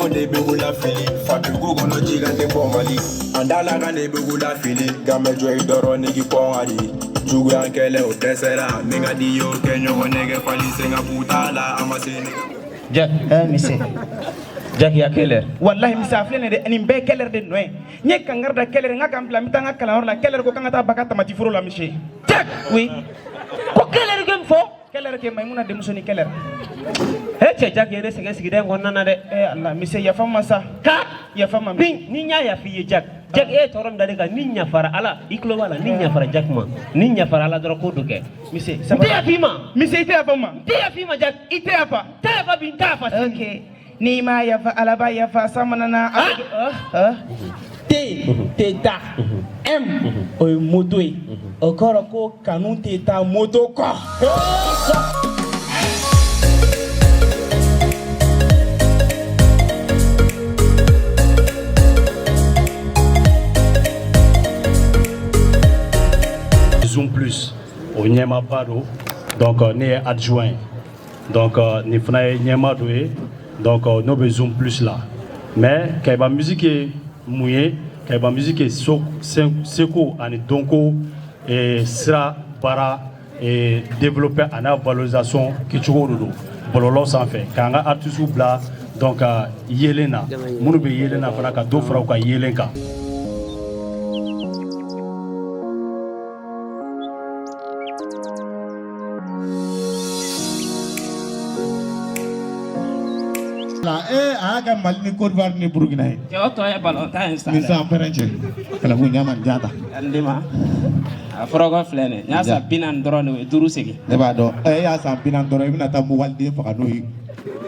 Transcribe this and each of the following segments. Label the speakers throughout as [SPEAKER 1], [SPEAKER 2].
[SPEAKER 1] Anw de bɛ k'u lafili fadugu kɔnɔ jikan tɛ bɔ Mali an da la kan de bɛ k'u lafili gamɛ jɔ i dɔrɔn ni k'i kɔn ka di juguya kɛlɛ o dɛsɛra min ka di y'o kɛ ɲɔgɔn nɛgɛ fali sen ka b'u la a ma se ne
[SPEAKER 2] Jack
[SPEAKER 3] Eh, monsieur.
[SPEAKER 2] Jack ya kɛlɛ
[SPEAKER 3] Wallahi monsieur a filɛ nin ye dɛ nin bɛɛ kɛlɛ de nɔ ye n ye kangari da kɛlɛ n ka kan bila n bɛ taa n ka kalanyɔrɔ la kɛlɛ ko k'an ka taa ba ka tamati foro la monsieur.
[SPEAKER 2] Jack
[SPEAKER 3] Oui.
[SPEAKER 2] Ko kɛlɛ kɛ min fɔ
[SPEAKER 3] Kɛlɛ kɛ Maimuna denmuso ni kɛlɛ.
[SPEAKER 2] e cɛ Jack ye ne sɛgɛn sigida in kɔnɔna na dɛ.
[SPEAKER 3] Eh Allah monsieur yafa n ma sa.
[SPEAKER 2] Ka
[SPEAKER 3] Yafa n ma.
[SPEAKER 2] Bin ni n y'a yafa i ye Jack Jack e ye tɔɔrɔ min da ne kan ni n yafara Ala i tulo b'a la ni n yafara Jack ma ni n yafara Ala dɔrɔn ko dɔ kɛ.
[SPEAKER 3] Monsieur
[SPEAKER 2] N
[SPEAKER 3] ça va.
[SPEAKER 2] tɛ yafa i ma.
[SPEAKER 3] Monsieur i tɛ yafa n ma.
[SPEAKER 2] N tɛ yafa i ma Jack.
[SPEAKER 3] I tɛ yafa.
[SPEAKER 2] N tɛ yafa bi n tɛ yafa sini.
[SPEAKER 3] Ok. N'i ma yafa Ala b'a yafa san mana na. A bɛ ah.
[SPEAKER 4] T tɛ taa M o ye moto ye o kɔrɔ ko kanu tɛ taa moto kɔ.
[SPEAKER 5] Zoom Plus o ɲɛmaaba don donc ne ye adjoint ye donc nin fana ye ɲɛma dɔ ye donc n'o bɛ Zoom Plus la mais Kayiba Musique ye mun ye Kayiba Musique ye seko ani dɔnko sira baara développer a n'a valorisation kɛcogo de don bɔlɔlɔ sanfɛ k'an ka artistes bila donc yeelen na minnu bɛ yeelen na fana ka dɔ fara u ka yeelen kan.
[SPEAKER 6] La a y'a kɛ Mali ni Côte d'Ivoire ni Burukina ye.
[SPEAKER 4] Cɛw tɔ ye balontan ye sa
[SPEAKER 6] Ni
[SPEAKER 4] dɛ.
[SPEAKER 6] san pɛrɛn cɛ. Kalabu ɲama nin ja ta.
[SPEAKER 4] N den ma a foroko filɛ nin ye n y'a san 40 dɔrɔn de o ye 5 segin.
[SPEAKER 6] Ne b'a dɔn e y'a san 40 dɔrɔn i bɛna taa mobaliden faga n'o ye.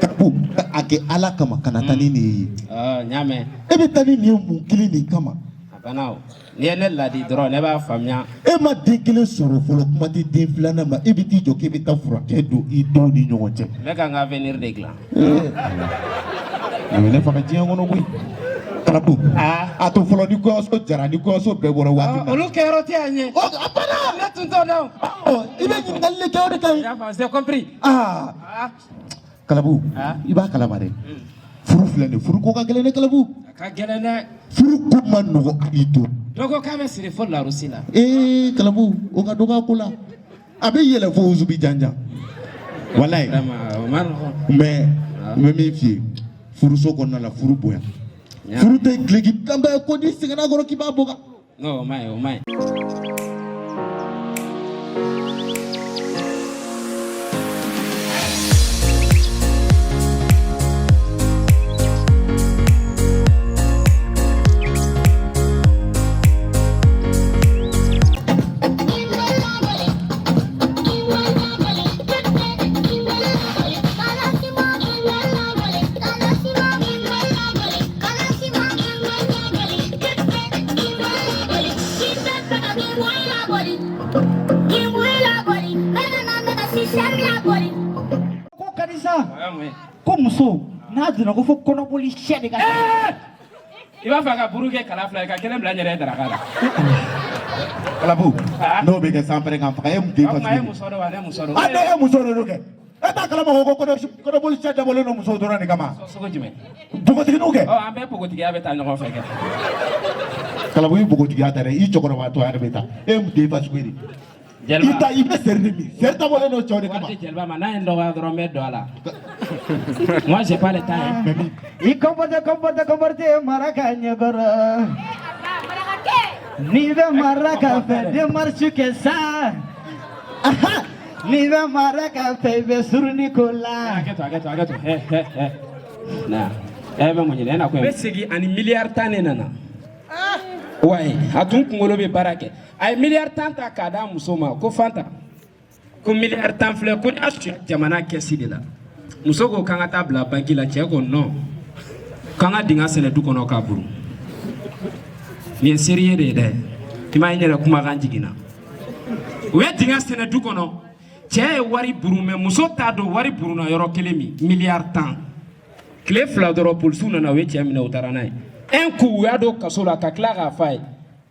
[SPEAKER 6] Kalabu a kɛ Ala kama kana taa ni nin ye.
[SPEAKER 4] N y'a mɛn.
[SPEAKER 6] E bɛ taa ni nin ye mun kelen de kama?
[SPEAKER 4] A banna o n'i ye ne ladi dɔrɔn ne b'a faamuya.
[SPEAKER 6] E ma den kelen sɔrɔ fɔlɔ kuma tɛ den filanan ma e bɛ t'i jɔ k'e bɛ taa furancɛ don i denw ni ɲɔgɔn cɛ.
[SPEAKER 4] N bɛ ka n ka avenir de dilan.
[SPEAKER 6] A bɛ ne faga diɲɛ kɔnɔ koyi. Kalabu a to fɔlɔ ni kɔɲɔso jara ni kɔɲɔso bɛɛ bɔra waati min na.
[SPEAKER 4] Olu kɛyɔrɔ tɛ yan ye.
[SPEAKER 6] Ɔ a banna.
[SPEAKER 4] Ne tun t'o dɔn.
[SPEAKER 6] Ɔ i bɛ ɲininkali de kɛ o de ka ɲi.
[SPEAKER 4] N y'a faamu c'est compris.
[SPEAKER 6] Aa Kalabu i b'a kalama dɛ. Furu filɛ nin ye furu ko ka gɛlɛn dɛ Kalabu.
[SPEAKER 4] A ka gɛlɛn dɛ.
[SPEAKER 6] Furu ko ma nɔgɔ hali dɔɔni.
[SPEAKER 4] Dɔ ko k'a bɛ siri fo Larusi la.
[SPEAKER 6] Ee Kalabu o ka dɔgɔ a ko la. A bɛ yɛlɛ fo Uzubi janjan. Walayi.
[SPEAKER 4] Vraiment o ma nɔgɔn.
[SPEAKER 6] Mais n bɛ min f'i ye furuso kɔnɔna la furu bonya. Furu tɛ duloki danba ye ko n'i sɛgɛnna a kɔrɔ k'i b'a bɔ ka.
[SPEAKER 4] Non o ma ɲi o ma ɲi.
[SPEAKER 3] Ko ka di sa. Ko muso n'a donna ko fo kɔnɔboli sɛ de ka.
[SPEAKER 4] I b'a fɛ ka buru kɛ kala fila ye ka kelen bila n yɛrɛ ye daraka la.
[SPEAKER 6] Kalabu n'o bɛ kɛ sanpɛrɛn kan faga e mun den
[SPEAKER 4] O tuma e
[SPEAKER 6] fasigi.
[SPEAKER 4] muso don wa ne muso don.
[SPEAKER 6] A ne e muso de don kɛ. E t'a kalama ko kɔnɔboli sɛ dabɔlen don musow dɔrɔn de kama.
[SPEAKER 4] Sogo jumɛn.
[SPEAKER 6] Npogotigininw kɛ.
[SPEAKER 4] Ɔ an bɛɛ npogotigiya bɛ taa ɲɔgɔn fɛ kɛ.
[SPEAKER 6] Kalabu i npogotigiya tɛ dɛ i cɛkɔrɔbatɔya de bɛ taa e ye mun den fasugu ye de.
[SPEAKER 4] Jeliba.
[SPEAKER 6] I ta i bɛ seri de min seri dabɔlen don cɛw de kama.
[SPEAKER 4] Wari di jeliba ma n'a ye n dɔgɔya dɔrɔn n bɛ don a la. Moi j'ai pas le temps hein.
[SPEAKER 3] I comporte comporte comporte maraka ɲɛkɔrɔ. N'i bɛ maraka fɛ démarche kɛ sa. Aha. N'i bɛ maraka fɛ i bɛ suruni ko la.
[SPEAKER 4] Hakɛ to hakɛ to hakɛ to hɛ hɛ hɛ. Na e bɛ mun ɲini e na ko n bɛ segin ani miliyari 10 de nana. Wayi a tun kunkolo bɛ baara kɛ a ye miliyari 10 ta k'a d'a muso ma ko Fanta ko miliyari 10 filɛ ko n'a suɲɛ jamana kɛsi de la muso ko k'an ka taa bila banki la cɛ ko non k'an ka dingɛ sɛnɛ du kɔnɔ k'a buru nin ye sérieux de ye dɛ i m'a ye n yɛrɛ kumakan jiginna u ye dingɛ sɛnɛ du kɔnɔ cɛ ye wari buru mɛ muso t'a dɔn wari buruna yɔrɔ kelen min miliyari 10 tile 2 dɔrɔn polisiw nana u ye cɛ minɛ u taara n'a ye un coup u y'a don kaso la ka tila k'a f'a ye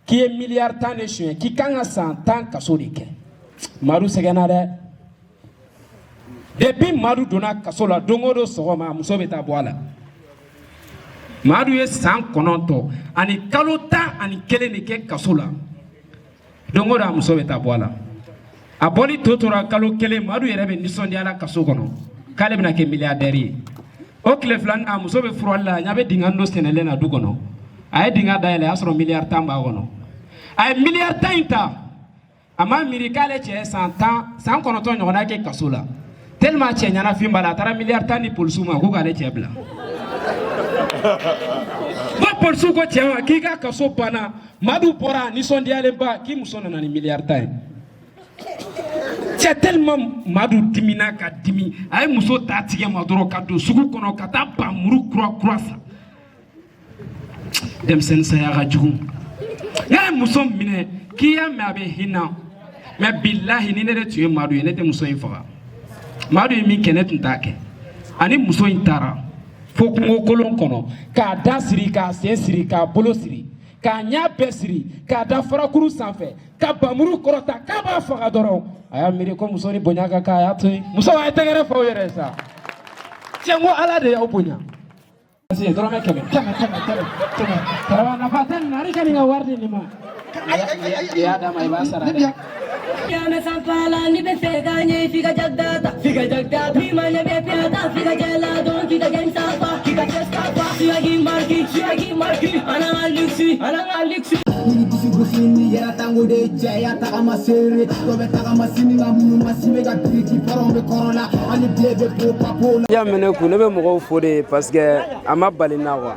[SPEAKER 4] k'i ye miliyari 10 de suɲɛ k'i kan ka san 10 kaso de kɛ Madu sɛgɛnna dɛ depuis Madu donna kaso la don o don sɔgɔma a muso bɛ taa bɔ a la Madu ye san 9 ani kalo 11 de kɛ kaso la. Don o don a muso bɛ taa bɔ a la. A bɔli tɔ tora kalo 1, Madu yɛrɛ bɛ nisɔndiya la kaso kɔnɔ k'ale bɛna kɛ milliardaire ye. O tile filanan a muso bɛ furali la, a ɲɛ bɛ dingɛ dɔ sɛnɛlen na du kɔnɔ. A ye dingɛ dayɛlɛ, a y'a sɔrɔ miliyari 10 b'a kɔnɔ. A ye miliyari 10 in ta, a ma miiri k'ale cɛ ye san 10, san 9 ɲɔgɔnna kɛ kaso la. Tellement cɛ ɲɛnafin b'a la, a taara miliyari 10 di polisiw ma k'u k'ale cɛ bila. Ko polisiw ko cɛ ma k'i ka kaso banna. Madu bɔra nisɔndiyalenba k'i muso nana ni miliyari 10 ye. Cɛ tellement Madu dimina ka dimi, a ye muso ta tigɛ ma dɔrɔn ka don sugu kɔnɔ ka taa bamuru kura kura san. Denmisɛnnin saya ka jugu. N'a ye muso minɛ k'i y'a mɛn a bɛ hinɛ, mais bilahi ni ne de tun ye Madu ye, ne tɛ muso in faga. Madu ye min kɛ, ne tun t'a kɛ. Ani muso in taara fo kungo kolon kɔnɔ k'a da siri, k'a sen siri, k'a bolo siri, k'a ɲɛ bɛɛ siri, k'a da farakuru sanfɛ, ka bamuru kɔrɔta k'a b'a faga dɔrɔn. A y'a miiri ko muso ni bonya ka kan, a y'a to yen. Muso a ye tɛgɛrɛ fɔ aw yɛrɛ ye sa. Cɛ n ko Ala de y'aw bonya. Dɔrɔmɛ 100.
[SPEAKER 3] 100 100 100 100.
[SPEAKER 4] Karamɔgɔ nafa tɛ nin na, hali ka nin ka wari di nin ma. I y'a d'a ma, i b'a sara dɛ.
[SPEAKER 7] Yame sampala ni be fega nye figa jagdata figa jagdata ni manya be pyata figa jala don figa gen safa figa chestapa suagi marki suagi marki ana luxi ana luxi
[SPEAKER 8] ni disi gosi ni yɛrɛ tango de cɛya tagama seere dɔ bɛ tagama sini nka minnu ma si bɛ ka biriki parɔn bɛ kɔrɔ la hali bilen bɛ po papo la.
[SPEAKER 4] Ya minɛ kun ne bɛ mɔgɔw fo de parce que a ma bali n na quoi.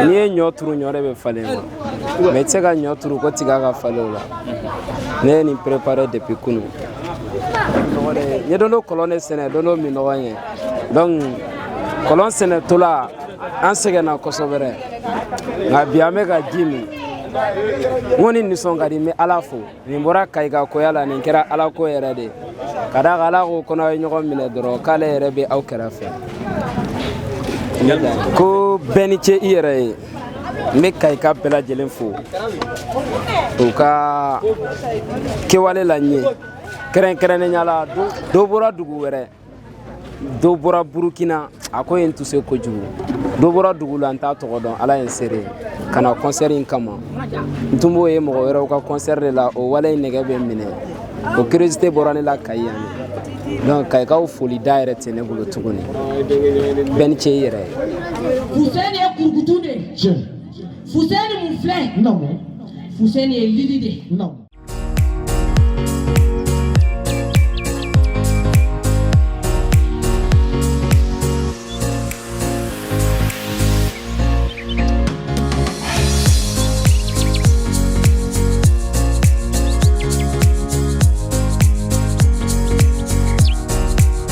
[SPEAKER 4] N'i ye ɲɔ turu ɲɔ de bɛ falen quoi. Mais i tɛ se ka ɲɔ turu ko tiga ka falen o la. Ne ye nin préparé depuis kunun. N ye don dɔ kɔlɔn de sɛnɛ, don dɔ minɔgɔ ye. Donc kɔlɔn sɛnɛtɔla an sɛgɛnna kosɛbɛ dɛ. Nka bi an bɛ ka ji min. N ko ni nisɔn ka di, n bɛ Ala fo. Nin bɔra Kayi ka koya la, nin kɛra Ala ko yɛrɛ de ye. Ka d'a kan Ala ko ko n'aw ye ɲɔgɔn minɛ dɔrɔn k'ale yɛrɛ bɛ aw kɛrɛfɛ. Ko bɛɛ ni ce i yɛrɛ ye. N bɛ Kayika bɛɛ lajɛlen fo u ka kɛwale la n ye, kɛrɛnkɛrɛnnenya la dɔ bɔra dugu wɛrɛ, dɔ bɔra Burukina, a ko ye n tuse kojugu, dɔ bɔra dugu la n t'a tɔgɔ dɔn, Ala ye n seere ka na concert in kama. N tun b'o ye mɔgɔ wɛrɛw ka concert de la, o wale in nɛgɛ bɛ n minɛ, o curiosité bɔra ne la Kayi yan de. Donc Kayikaw foli da yɛrɛ tɛ ne bolo tuguni. Bɛɛ ni ce i yɛrɛ ye.
[SPEAKER 9] Fuseni ye kurukutu de ye. Fuseni mun filɛ? Fuseni ye lili de ye.